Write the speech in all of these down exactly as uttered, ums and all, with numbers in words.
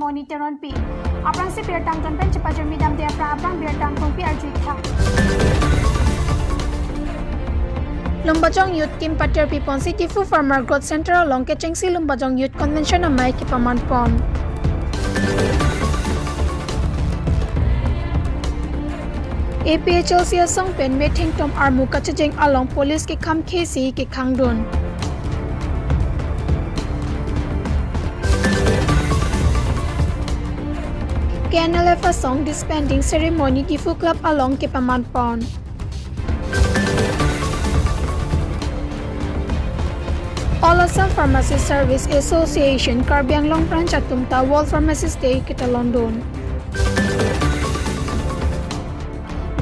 Moni Teronpi. Aphrangsi birta angton pen chepajormi damde aphrang aphrang birta angtonpi arjuitha. Lumbajong Youth Team patirpi ponsi Diphu Farmer Growth Center along kechengsi Lumbajong Youth Convention amei kepaman pon. A P H L C asong pen methengtom armu kachejeng along police kekham khesi kekhangdun. K N L F asong disbanding ceremony Diphu Club along kepaman pon. All Assam Pharmacy Service Association Karbi Anglong Branch atum ta World Pharmacist Day ketalondun.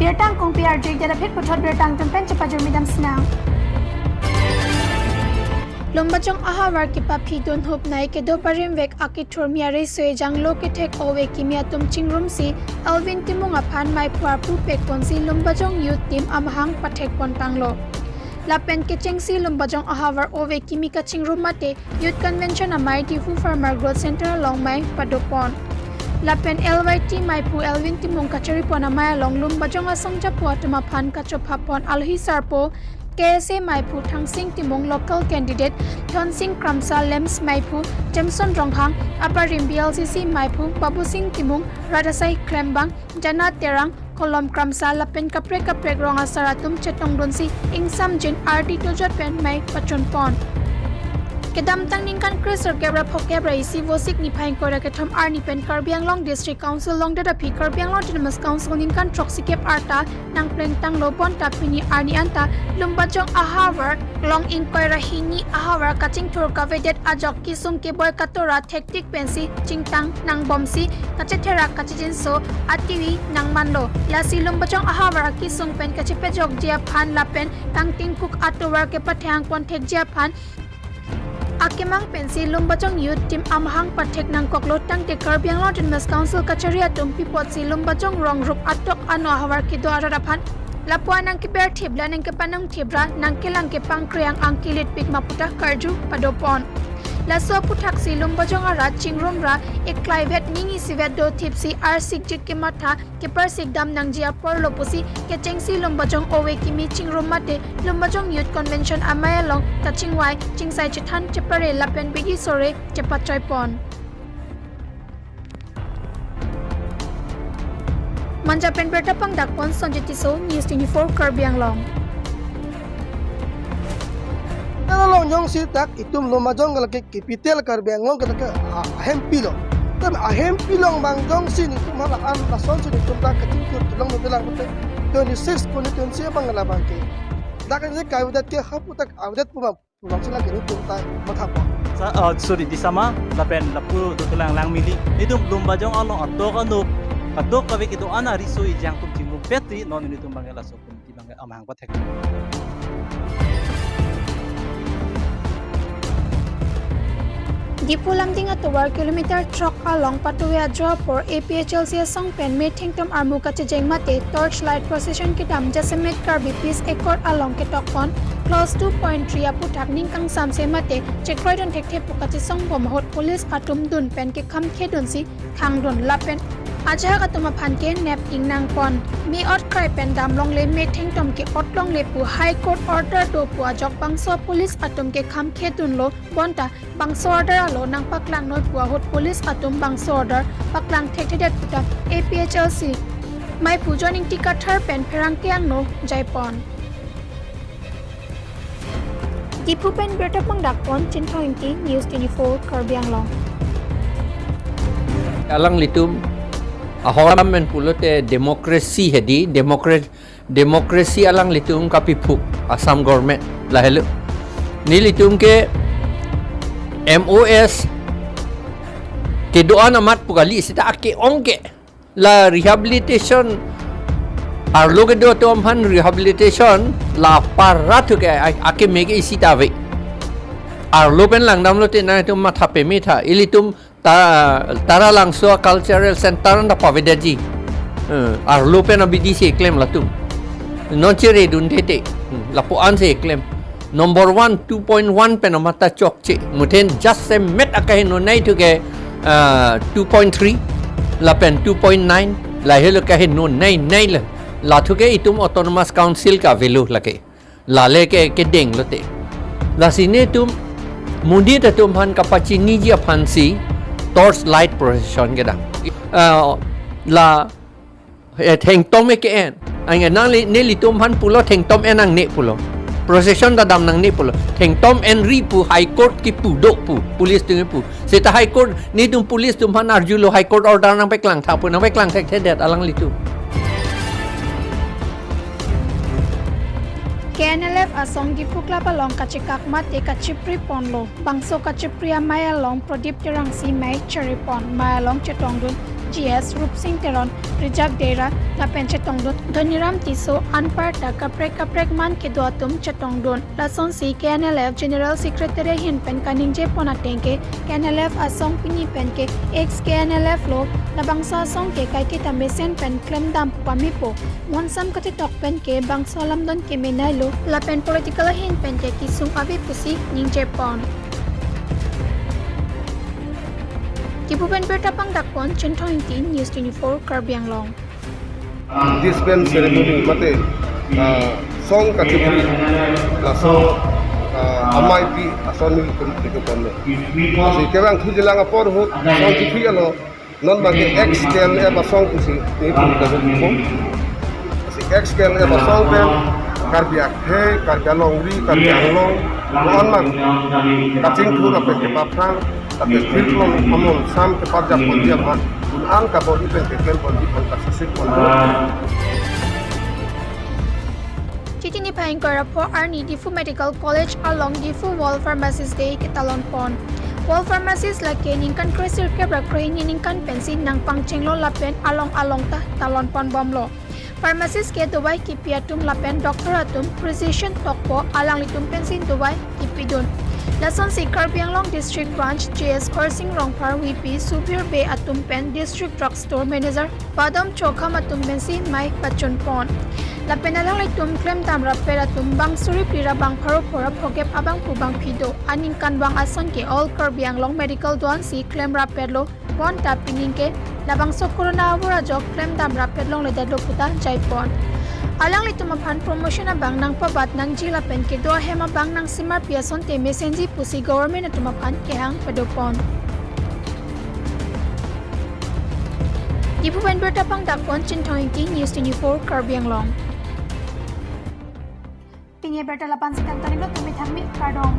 Birta angtonpi arjuidet aphi puthot birta angton pen chepajormi dam sinang. Lumbajong ahavar kepaphidun hupnei kedo barim vek akethur miare sojanglo kethek ove kimi atum chingrumsi Alvin Timung aphan meiphu arpu pekponsi Lumbajong Youth Team amahang pathek pon tanglo. Lapen kechengsi Lumbajong ahavar ove kimi kachingrum mate Youth Convention amei Diphu Farmer Growth Center along mei padopon. Lapen L Y T meiphu Alvin Timung kachari pon amei along Lumbajong asong japo atum aphan kachopha pon alohi sarpo K S A meiphu Thangsing Timung, local candidate Thonsing Kramsa, LAMPS meiphu Jameson Ronghang, abarim B L C C meiphu Babusing Timung, rat asai klembang Jana Terang, Kolom Kramsa lapen kaprek kaprek rong asar atum chetongdunsi ingsamjin arti tojot pen mei pachun pon. Kedamtang ningkan kresirkep ra phokep ra isi Vosik niphai ingkoi ra kethom arni pen Karbi Anglong District Council longdet aphi Karbi Anglong Autonomous Council ningkan throksikep arta nangpleng tanglo bonta pini arni anta Lumbajong ahavar along ingkoi ra hini ahavar kachingthur kavedet ajok kesung keboi katora thektik pensi chingtang nangbomsi kachetherak kachejinso ativi nangmanlo. Lasi Lumbajong ahavar akesung pen kachepejokji aphan lapen kangtingkuk atovar kepathang pon thekji aphan akemang pensi Lumbajong Youth Team amahang pathek nangkoklo tangte Karbi Anglong Autonomous Council kachari atum pi apotsi Lumbajong rong rup atok ano ahavar kedo arat aphan lapu-an nangkeber thip la nangkepanong thip ra nangkelang kepangkreang angkilit pik ma puta karju padopon. Laso aputhaksi Lumbajong arat chingrumra eklaivet ning isivet do thipsi arsikjik kematha keparsik dam nangji apor lo pusi kechengsi Lumbajong ove kimi chingrum mate Lumbajong Youth Convention amei along kachingvai chingsai chethan chepare lapen bidi sore chepachoi pon. Manja pen birta pangdak pon Sonjit Tisso, News twenty-four Karbi Anglong. Along jongsi dak itum Lumbajong ke lake capital Karbi Anglong ke lake, ah, ahempilo. Tame ahempilo abang jongsi netum hala an lasonsi netum dak kachingthur kelong netum lang pute twenty-six constituency abang labang ke. Dak ke kavedet ke hapu dak avedet pu abang pu abang sila ke netum ta mathapon. Sa, ah, sorry, Disama, lapen lapu dolang Langmili. Netum Lumbajong along atok ano, atok kave kedo-an ariso ejang atum chingrum peti non netum abang laso committee abang amahang pathek. Diphu Lumding atovar kilometer throk along patove ajo apor A P H L C asong pen methengtom armu kachejeng mate torchlight procession kedam jasemet Karbi Peace Accord along ketok pon clause two point three aputhak ning kangsamse mate chekroidun thekthe pu kachesong bom ahut police atum dun pen kekham khedunsi khangdun lapen ajahak atum aphan ke nep ingnang pon. Me-ot krai pen dam longle methengtom ke-ot longle pu High Court order do pu ajok bangso police atum kekham khedunlo bonta bangso order alo nangpaklang noi pu ahut police atum bangso order paklang thekthedet puta A P H L C meiphu John Ingti Kathar pen pherangke angno jaipon. Diphu pen birta pangdak pon Chinthong Ingti, News twenty-four Karbi Anglong. Alanglitum ahormu pen pulote democracy hedi, democra-, democracy alanglitum kapiphuk Assam government lahelo. Nelitum ke M O S kedo-an amat pu kali seta ake-ong ke la rehabilitation arlo kedo atum aphan rehabilitation la para thu ke a-, akeme ke isi ta ave. Arlo pen langdamlote nangtum matha peme tha. Ilitum ta, Taralangso Cultural Center anta pavedetji. Eh, arlo pen abidi si eklem latum. Non cheredun tete. Hmm, lapu-an si eklem. Number one, two point one pen amat ta chokche. Muthen jasemet akaheno nei thu ke uh, two point three lapen two point nine lahelo kaheno nai nai le. Lathu ke itum autonomous council ka avelo lake. Lale ke kedeng lote. Lasi netum monit atum aphan kapachiniji aphansi torch light procession kedam. Uh, la eh, thengtom ke en. Anke nangli nelitum aphan pulo thengtom en nangne pulo. Procession ta dam nangne pulo. Thengtom enri pu High Court kipu do pu. Police atum kipu. Seta High Court netum police atum aphan arjulo High Court order nangpeklang tha pu nangpeklang thekthedet alanglitum. K N L F asong Diphu Club along kachekak mate kachipri ponlo. Bangso kachipri amei along Pradip Terangsi mei chari pon. Mei along chetongdun G S Rupsing Teron, Rijak Dera lapen chetongdun Dhoniram Tisso, anparta kaprek kaprek man kedo atum chetongdun. Lasonsi K N L F General Secretary ahin pen kaningje pon ateng ke K N L F asong pini pen ke ex K N L F lo, labangso asong ke kaiketa mesen pen klemdam pame po. Monsam kachetok pen ke bangso alamdon kemenailo lapen political ahin pen ke kesung ave pusi ningje pon. Diphu pen birta pangdak pon Chinthong Ingti, News twenty-four Karbi Anglong. Dispense ceremony mate, ah, song kachipri laso, ah, amei pi ason nelitum nelitum ponlo. Lasi kevang thujilang apor ahut song chipri alo. Non bang ke ex K N L F asong pusi nelitum kaso po. Lasi ex K N L F asong pen Karbi akhei, Karbi alongri, Karbi Anglong, non bang kachingthur lapen kepaphrang, lapen thirklong amonsam keparjap ponji aphan, un-an kabor-i pen keklem ponji aphan kasisik pon. Titi niphai ingkoi ra pho arni Diphu Medical College along Diphu Wall Pharmacist Day ketalon pon. Wall Pharmacist lake ningkan kre sirkep ra kre hini ningkan pensi nangpangchenglo lapen along along ta talon pon bomlo. Pharmacist ke dovai kipi atum lapen doctor atum physician tokpo alanglitum pensi dovai kipidun. Lasonsi Karbi Anglong District Branch G S Khorsing Rongphar, V P Subir Bey atum pen District Drug Store Manager Padom Chokham atum pensi mei pachun pon. Lapen alanglitum klemdam rapet atum bang suri phli ra bang pharo pho ra phokep abang pu bang phido. Aningkanvang ason ke All Karbi Anglong Medical do-ansi klem rapetlo, bonta pining ke labangso corona avur ajok klemdam rapet longledetlo puta jai pon. Alanglitum aphan promotion abang nangpabat nangji lapen kedo ahem abang nangsemarpi asonte mesenji pusi government atum aphan kehang pado pon. Diphu pen birta pangdak pon Chinthong Ingti, News twenty-four Karbi Anglong. Pini birta lapu-ansi kangtonlo, tumi thangmi kardom.